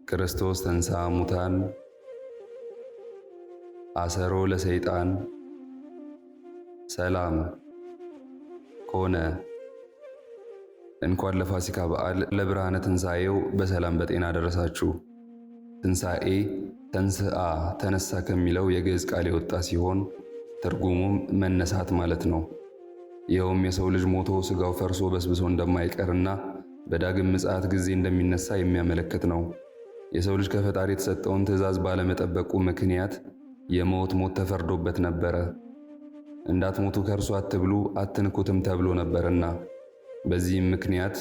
ክርስቶስ ተንሥአ እሙታን አሰሮ ለሰይጣን ሰላም ኮነ። እንኳን ለፋሲካ በዓል ለብርሃነ ትንሣኤው በሰላም በጤና ደረሳችሁ። ትንሣኤ ተንስአ ተነሳ ከሚለው የግዕዝ ቃል የወጣ ሲሆን ትርጉሙም መነሳት ማለት ነው። ይኸውም የሰው ልጅ ሞቶ ሥጋው ፈርሶ በስብሶ እንደማይቀርና በዳግም ምጽአት ጊዜ እንደሚነሳ የሚያመለክት ነው። የሰው ልጅ ከፈጣሪ የተሰጠውን ትእዛዝ ባለመጠበቁ ምክንያት የሞት ሞት ተፈርዶበት ነበረ። እንዳትሞቱ ከእርሱ አትብሉ አትንኩትም ተብሎ ነበርና። በዚህም ምክንያት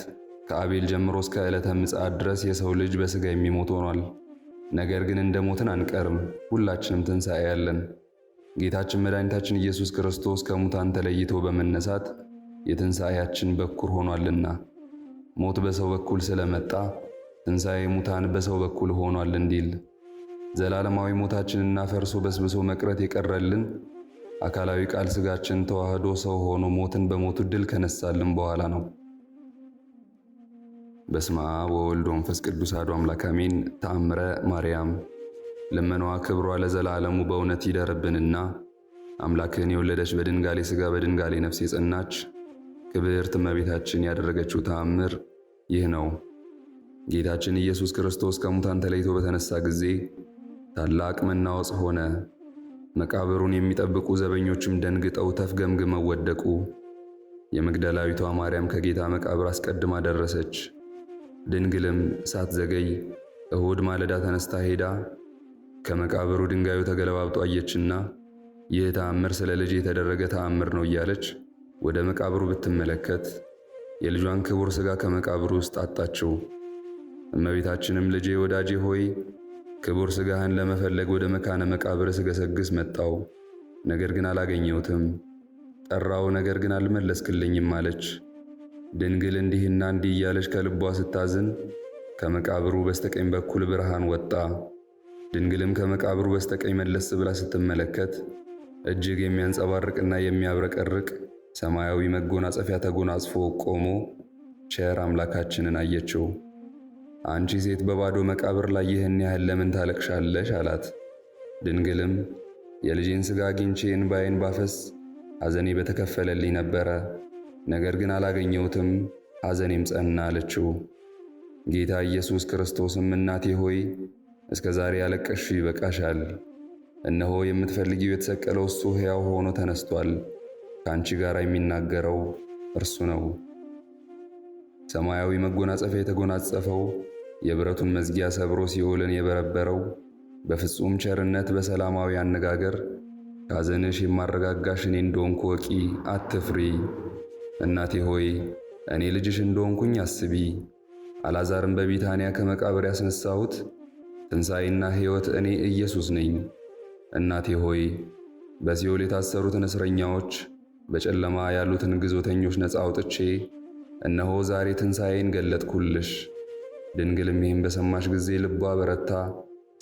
ከአቤል ጀምሮ እስከ ዕለተ ምጽአት ድረስ የሰው ልጅ በሥጋ የሚሞት ሆኗል። ነገር ግን እንደ ሞትን አንቀርም፣ ሁላችንም ትንሣኤ ያለን። ጌታችን መድኃኒታችን ኢየሱስ ክርስቶስ ከሙታን ተለይቶ በመነሳት የትንሣኤያችን በኩር ሆኗልና ሞት በሰው በኩል ስለመጣ ትንሣኤ ሙታን በሰው በኩል ሆኗል እንዲል ዘላለማዊ ሞታችንና ፈርሶ በስብሶ መቅረት የቀረልን አካላዊ ቃል ሥጋችን ተዋህዶ ሰው ሆኖ ሞትን በሞቱ ድል ከነሳልን በኋላ ነው። በስመ አብ ወወልድ ወመንፈስ ቅዱስ አሐዱ አምላክ አሜን። ተአምረ ማርያም ልመናዋ ክብሯ ለዘላለሙ በእውነት ይደርብንና አምላክን የወለደች በድንጋሌ ሥጋ በድንጋሌ ነፍስ የጸናች ክብርት እመቤታችን ያደረገችው ተአምር ይህ ነው። ጌታችን ኢየሱስ ክርስቶስ ከሙታን ተለይቶ በተነሳ ጊዜ ታላቅ መናወጽ ሆነ። መቃብሩን የሚጠብቁ ዘበኞችም ደንግጠው ተፍገምግመው ወደቁ። የመግደላዊቷ ማርያም ከጌታ መቃብር አስቀድማ ደረሰች። ድንግልም ሳትዘገይ እሁድ ማለዳ ተነስታ ሄዳ ከመቃብሩ ድንጋዩ ተገለባብጦ አየችና ይህ ተአምር ስለ ልጅ የተደረገ ተአምር ነው እያለች ወደ መቃብሩ ብትመለከት የልጇን ክቡር ሥጋ ከመቃብሩ ውስጥ አጣችው። እመቤታችንም ልጄ ወዳጄ ሆይ ክቡር ሥጋህን ለመፈለግ ወደ መካነ መቃብር ስገሰግስ መጣው፣ ነገር ግን አላገኘሁትም። ጠራው፣ ነገር ግን አልመለስክልኝም አለች። ድንግል እንዲህና እንዲህ እያለች ከልቧ ስታዝን ከመቃብሩ በስተቀኝ በኩል ብርሃን ወጣ። ድንግልም ከመቃብሩ በስተቀኝ መለስ ብላ ስትመለከት እጅግ የሚያንጸባርቅና የሚያብረቀርቅ ሰማያዊ መጎናጸፊያ ተጎናጽፎ ቆሞ ቸር አምላካችንን አየችው። አንቺ ሴት በባዶ መቃብር ላይ ይህን ያህል ለምን ታለቅሻለሽ? አላት። ድንግልም የልጄን ሥጋ አግኝቼ እንባዬን ባፈስ ሐዘኔ በተከፈለልኝ ነበረ፣ ነገር ግን አላገኘሁትም፣ ሐዘኔም ጸና አለችው። ጌታ ኢየሱስ ክርስቶስም እናቴ ሆይ እስከ ዛሬ ያለቀስሽ ይበቃሻል። እነሆ የምትፈልጊው የተሰቀለው እሱ ሕያው ሆኖ ተነስቷል። ከአንቺ ጋር የሚናገረው እርሱ ነው። ሰማያዊ መጎናጸፊያ የተጎናጸፈው የብረቱን መዝጊያ ሰብሮ ሲኦልን የበረበረው በፍጹም ቸርነት በሰላማዊ አነጋገር ካዘንሽ የማረጋጋሽ እኔ እንደሆንኩ ወቂ፣ አትፍሪ። እናቴ ሆይ እኔ ልጅሽ እንደሆንኩኝ አስቢ። አልዓዛርን በቢታንያ ከመቃብር ያስነሳሁት ትንሣኤና ሕይወት እኔ ኢየሱስ ነኝ። እናቴ ሆይ በሲኦል የታሰሩትን እስረኛዎች በጨለማ ያሉትን ግዞተኞች ነፃ አውጥቼ እነሆ ዛሬ ትንሣኤን ገለጥኩልሽ። ድንግልም ይህን በሰማች ጊዜ ልቧ በረታ፣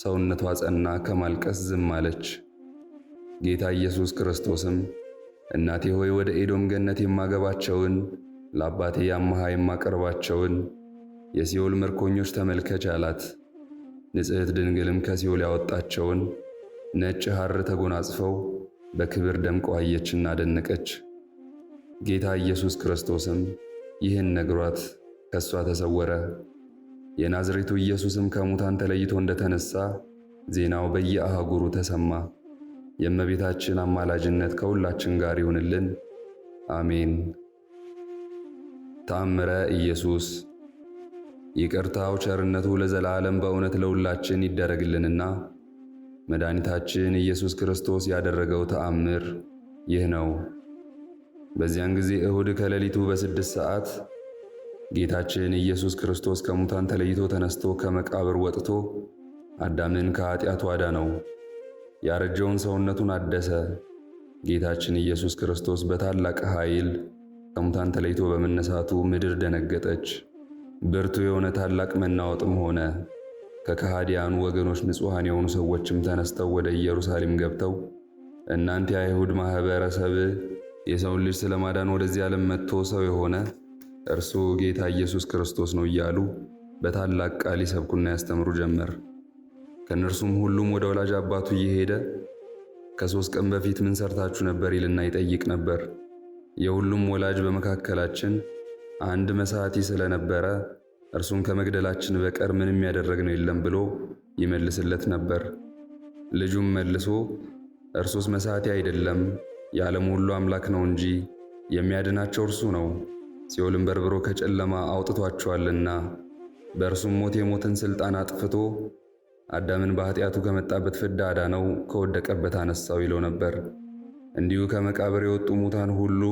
ሰውነቷ ጸና፣ ከማልቀስ ዝም አለች። ጌታ ኢየሱስ ክርስቶስም እናቴ ሆይ ወደ ኤዶም ገነት የማገባቸውን ለአባቴ አምሃ የማቀርባቸውን የሲኦል ምርኮኞች ተመልከች አላት። ንጽሕት ድንግልም ከሲኦል ያወጣቸውን ነጭ ሐር ተጎናጽፈው በክብር ደምቀው አየችና አደነቀች። ጌታ ኢየሱስ ክርስቶስም ይህን ነግሯት ከሷ ተሰወረ። የናዝሬቱ ኢየሱስም ከሙታን ተለይቶ እንደተነሳ ዜናው በየአህጉሩ ተሰማ። የእመቤታችን አማላጅነት ከሁላችን ጋር ይሁንልን፣ አሜን። ተአምረ ኢየሱስ። ይቅርታው ቸርነቱ ለዘላለም በእውነት ለሁላችን ይደረግልንና መድኃኒታችን ኢየሱስ ክርስቶስ ያደረገው ተአምር ይህ ነው። በዚያን ጊዜ እሁድ ከሌሊቱ በ6 ሰዓት ጌታችን ኢየሱስ ክርስቶስ ከሙታን ተለይቶ ተነስቶ ከመቃብር ወጥቶ አዳምን ከኃጢአቱ አዳነው፣ ያረጀውን ሰውነቱን አደሰ። ጌታችን ኢየሱስ ክርስቶስ በታላቅ ኃይል ከሙታን ተለይቶ በመነሳቱ ምድር ደነገጠች። ብርቱ የሆነ ታላቅ መናወጥም ሆነ። ከከሃዲያኑ ወገኖች ንጹሐን የሆኑ ሰዎችም ተነስተው ወደ ኢየሩሳሌም ገብተው እናንተ የአይሁድ ማኅበረሰብ የሰውን ልጅ ስለማዳን ወደዚህ ዓለም መጥቶ ሰው የሆነ እርሱ ጌታ ኢየሱስ ክርስቶስ ነው እያሉ በታላቅ ቃል ይሰብኩና ያስተምሩ ጀመር። ከእነርሱም ሁሉም ወደ ወላጅ አባቱ እየሄደ ከ3 ቀን በፊት ምን ሰርታችሁ ነበር ይልና ይጠይቅ ነበር። የሁሉም ወላጅ በመካከላችን አንድ መሳቲ ስለነበረ እርሱን ከመግደላችን በቀር ምንም ያደረግነው የለም ብሎ ይመልስለት ነበር። ልጁም መልሶ እርሱስ መሳቲ አይደለም፣ የዓለም ሁሉ አምላክ ነው እንጂ የሚያድናቸው እርሱ ነው፣ ሲኦልን በርብሮ ከጨለማ አውጥቷቸዋልና በእርሱም ሞት የሞትን ሥልጣን አጥፍቶ አዳምን በኃጢአቱ ከመጣበት ፍዳ አዳነው፣ ከወደቀበት አነሳው ይለው ነበር። እንዲሁ ከመቃብር የወጡ ሙታን ሁሉ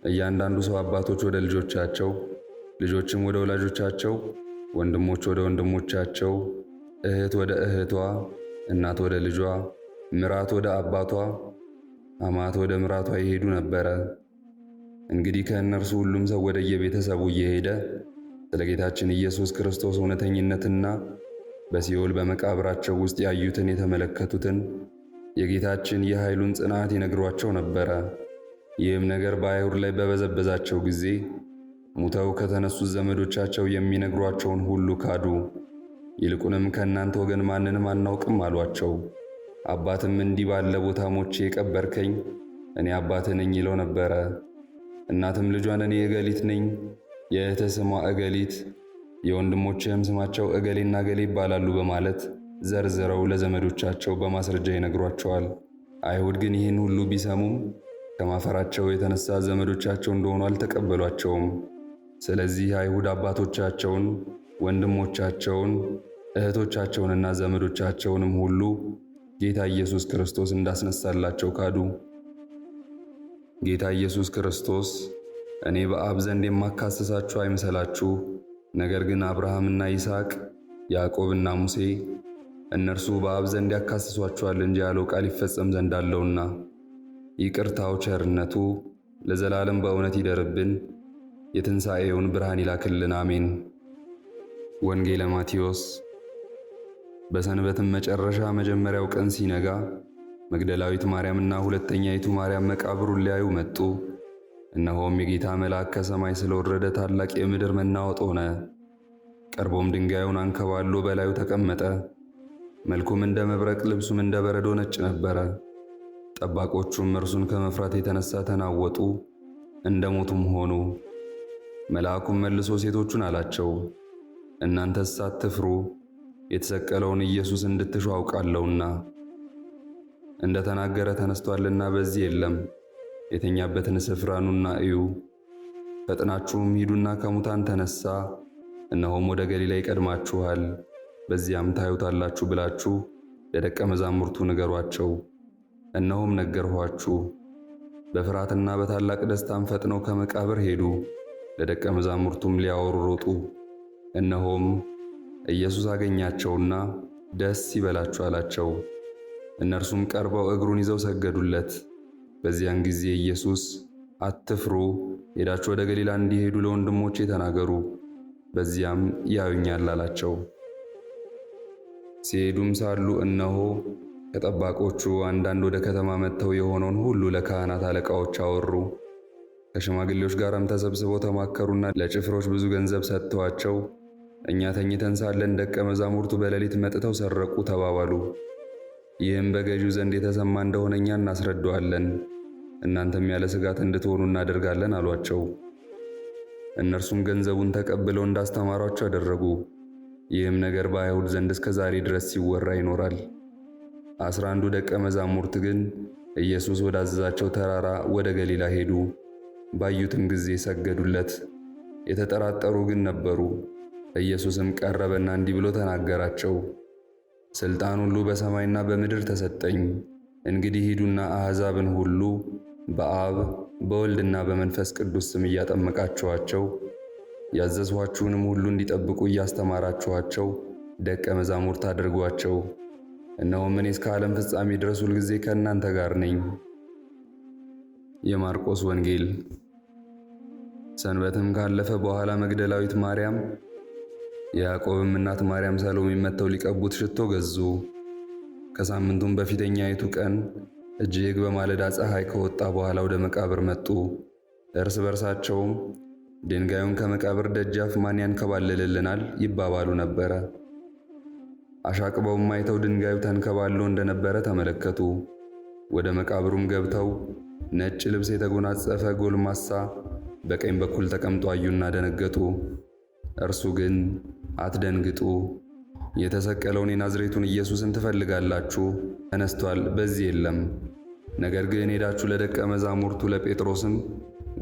እያንዳንዱ ሰው አባቶች ወደ ልጆቻቸው፣ ልጆችም ወደ ወላጆቻቸው፣ ወንድሞች ወደ ወንድሞቻቸው፣ እህት ወደ እህቷ፣ እናት ወደ ልጇ፣ ምራት ወደ አባቷ፣ አማት ወደ ምራቷ ይሄዱ ነበረ። እንግዲህ ከእነርሱ ሁሉም ሰው ወደ የቤተሰቡ እየሄደ ስለ ጌታችን ኢየሱስ ክርስቶስ እውነተኝነትና በሲኦል በመቃብራቸው ውስጥ ያዩትን የተመለከቱትን የጌታችን የኃይሉን ጽናት ይነግሯቸው ነበረ። ይህም ነገር በአይሁድ ላይ በበዘበዛቸው ጊዜ ሙተው ከተነሱት ዘመዶቻቸው የሚነግሯቸውን ሁሉ ካዱ። ይልቁንም ከእናንተ ወገን ማንንም አናውቅም አሏቸው። አባትም እንዲህ ባለ ቦታ ሞቼ የቀበርከኝ እኔ አባትህ ነኝ ይለው ነበረ። እናትም ልጇን እኔ እገሊት ነኝ፣ የእህትህ ስሟ እገሊት፣ የወንድሞችህም ስማቸው እገሌና እገሌ ይባላሉ በማለት ዘርዝረው ለዘመዶቻቸው በማስረጃ ይነግሯቸዋል። አይሁድ ግን ይህን ሁሉ ቢሰሙም ከማፈራቸው የተነሳ ዘመዶቻቸው እንደሆኑ አልተቀበሏቸውም። ስለዚህ አይሁድ አባቶቻቸውን፣ ወንድሞቻቸውን፣ እህቶቻቸውንና ዘመዶቻቸውንም ሁሉ ጌታ ኢየሱስ ክርስቶስ እንዳስነሳላቸው ካዱ። ጌታ ኢየሱስ ክርስቶስ እኔ በአብ ዘንድ የማካሰሳችሁ አይምሰላችሁ፣ ነገር ግን አብርሃምና ይስሐቅ ያዕቆብና ሙሴ እነርሱ በአብ ዘንድ ያካስሷችኋል እንጂ ያለው ቃል ይፈጸም ዘንድ አለውና። ይቅርታው ቸርነቱ ለዘላለም በእውነት ይደርብን። የትንሣኤውን ብርሃን ይላክልን። አሜን። ወንጌለ ማቴዎስ። በሰንበትም መጨረሻ መጀመሪያው ቀን ሲነጋ መግደላዊት ማርያምና ሁለተኛይቱ ማርያም መቃብሩን ሊያዩ መጡ። እነሆም የጌታ መልአክ ከሰማይ ስለወረደ ታላቅ የምድር መናወጥ ሆነ። ቀርቦም ድንጋዩን አንከባሎ በላዩ ተቀመጠ። መልኩም እንደ መብረቅ፣ ልብሱም እንደ በረዶ ነጭ ነበረ። ጠባቆቹም እርሱን ከመፍራት የተነሳ ተናወጡ፣ እንደ ሞቱም ሆኑ። መልአኩም መልሶ ሴቶቹን አላቸው፣ እናንተስ አትፍሩ፣ የተሰቀለውን ኢየሱስ እንድትሹ አውቃለሁና እንደ ተናገረ ተነስቷልና በዚህ የለም። የተኛበትን ስፍራ ኑና እዩ። ፈጥናችሁም ሂዱና ከሙታን ተነሳ፣ እነሆም ወደ ገሊላ ይቀድማችኋል፣ በዚያም ታዩታላችሁ ብላችሁ ለደቀ መዛሙርቱ ንገሯቸው። እነሆም ነገርኋችሁ። በፍርሃትና በታላቅ ደስታም ፈጥነው ከመቃብር ሄዱ፣ ለደቀ መዛሙርቱም ሊያወሩ ሮጡ። እነሆም ኢየሱስ አገኛቸውና ደስ ይበላችሁ አላቸው። እነርሱም ቀርበው እግሩን ይዘው ሰገዱለት። በዚያን ጊዜ ኢየሱስ አትፍሩ፣ ሄዳችሁ ወደ ገሊላ እንዲሄዱ ለወንድሞቼ ተናገሩ፣ በዚያም ያዩኛል አላቸው። ሲሄዱም ሳሉ እነሆ ከጠባቆቹ አንዳንድ ወደ ከተማ መጥተው የሆነውን ሁሉ ለካህናት አለቃዎች አወሩ። ከሽማግሌዎች ጋርም ተሰብስበው ተማከሩና ለጭፍሮች ብዙ ገንዘብ ሰጥተዋቸው እኛ ተኝተን ሳለን ደቀ መዛሙርቱ በሌሊት መጥተው ሰረቁ ተባባሉ። ይህም በገዢው ዘንድ የተሰማ እንደሆነ እኛ እናስረዳዋለን፣ እናንተም ያለ ስጋት እንድትሆኑ እናደርጋለን አሏቸው። እነርሱም ገንዘቡን ተቀብለው እንዳስተማሯቸው አደረጉ። ይህም ነገር በአይሁድ ዘንድ እስከ ዛሬ ድረስ ሲወራ ይኖራል። 11ዱ ደቀ መዛሙርት ግን ኢየሱስ ወዳዘዛቸው ተራራ ወደ ገሊላ ሄዱ። ባዩትም ጊዜ ሰገዱለት። የተጠራጠሩ ግን ነበሩ። ኢየሱስም ቀረበና እንዲህ ብሎ ተናገራቸው። ሥልጣን ሁሉ በሰማይና በምድር ተሰጠኝ። እንግዲህ ሂዱና አሕዛብን ሁሉ በአብ በወልድና በመንፈስ ቅዱስ ስም እያጠመቃችኋቸው ያዘዝኋችሁንም ሁሉ እንዲጠብቁ እያስተማራችኋቸው ደቀ መዛሙርት አድርጓቸው። እነሆም እኔ እስከ ዓለም ፍጻሜ ድረስ ሁልጊዜ ከእናንተ ጋር ነኝ። የማርቆስ ወንጌል። ሰንበትም ካለፈ በኋላ መግደላዊት ማርያም፣ የያዕቆብም እናት ማርያም ሰሎሜ መጥተው ሊቀቡት ሽቶ ገዙ። ከሳምንቱም በፊተኛይቱ ቀን እጅግ በማለዳ ፀሐይ ከወጣ በኋላ ወደ መቃብር መጡ። እርስ በርሳቸውም ድንጋዩን ከመቃብር ደጃፍ ማን ያንከባልልልናል? ይባባሉ ነበረ። አሻቅበውም አይተው ድንጋዩ ተንከባሎ እንደነበረ ተመለከቱ። ወደ መቃብሩም ገብተው ነጭ ልብስ የተጎናጸፈ ጎልማሳ በቀኝ በኩል ተቀምጦ አዩና ደነገጡ። እርሱ ግን አትደንግጡ፣ የተሰቀለውን የናዝሬቱን ኢየሱስን ትፈልጋላችሁ፣ ተነስቷል፣ በዚህ የለም። ነገር ግን ሄዳችሁ ለደቀ መዛሙርቱ ለጴጥሮስም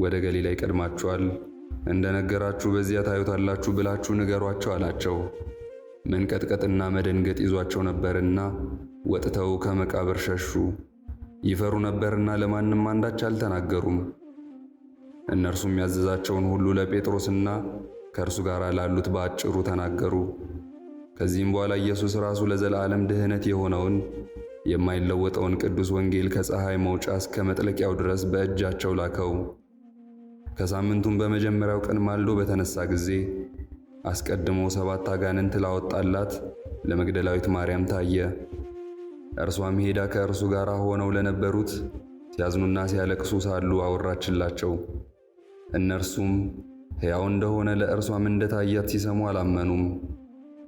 ወደ ገሊላ ይቀድማችኋል፣ እንደነገራችሁ በዚያ ታዩታላችሁ ብላችሁ ንገሯቸው አላቸው። መንቀጥቀጥና መደንገጥ ይዟቸው ነበርና ወጥተው ከመቃብር ሸሹ። ይፈሩ ነበርና ለማንም አንዳች አልተናገሩም። እነርሱም ያዘዛቸውን ሁሉ ለጴጥሮስና ከእርሱ ጋር ላሉት በአጭሩ ተናገሩ። ከዚህም በኋላ ኢየሱስ ራሱ ለዘላለም ድህነት የሆነውን የማይለወጠውን ቅዱስ ወንጌል ከፀሐይ መውጫ እስከ መጥለቂያው ድረስ በእጃቸው ላከው። ከሳምንቱም በመጀመሪያው ቀን ማልዶ በተነሳ ጊዜ አስቀድሞ 7 አጋንንት ላወጣላት ለመግደላዊት ማርያም ታየ። እርሷም ሄዳ ከእርሱ ጋር ሆነው ለነበሩት ሲያዝኑና ሲያለቅሱ ሳሉ አወራችላቸው። እነርሱም ሕያው እንደሆነ ለእርሷም እንደታያት ሲሰሙ አላመኑም።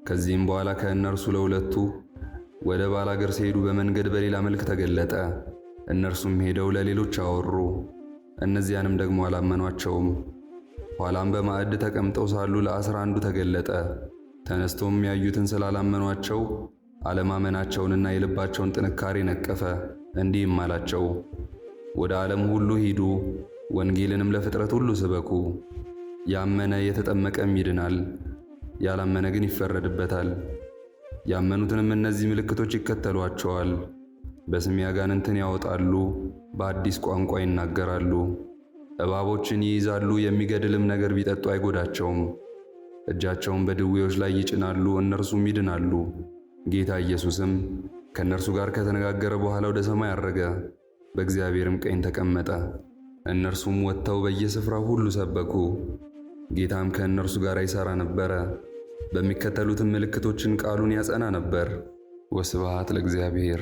ከዚህም በኋላ ከእነርሱ ለሁለቱ ወደ ባላገር ሲሄዱ በመንገድ በሌላ መልክ ተገለጠ። እነርሱም ሄደው ለሌሎች አወሩ፣ እነዚያንም ደግሞ አላመኗቸውም። ኋላም በማዕድ ተቀምጠው ሳሉ ለ11ዱ ተገለጠ። ተነስቶም ያዩትን ስላላመኗቸው አለማመናቸውንና የልባቸውን ጥንካሬ ነቀፈ። እንዲህም አላቸው፣ ወደ ዓለም ሁሉ ሂዱ፣ ወንጌልንም ለፍጥረት ሁሉ ስበኩ። ያመነ የተጠመቀም ይድናል፣ ያላመነ ግን ይፈረድበታል። ያመኑትንም እነዚህ ምልክቶች ይከተሏቸዋል። በስሜ አጋንንትን ያወጣሉ፣ በአዲስ ቋንቋ ይናገራሉ፣ እባቦችን ይይዛሉ፣ የሚገድልም ነገር ቢጠጡ አይጎዳቸውም። እጃቸውን በድዌዎች ላይ ይጭናሉ፣ እነርሱም ይድናሉ። ጌታ ኢየሱስም ከእነርሱ ጋር ከተነጋገረ በኋላ ወደ ሰማይ አረገ፣ በእግዚአብሔርም ቀኝ ተቀመጠ። እነርሱም ወጥተው በየስፍራው ሁሉ ሰበኩ። ጌታም ከእነርሱ ጋር ይሠራ ነበረ፣ በሚከተሉትም ምልክቶችን ቃሉን ያጸና ነበር። ወስብሐት ለእግዚአብሔር።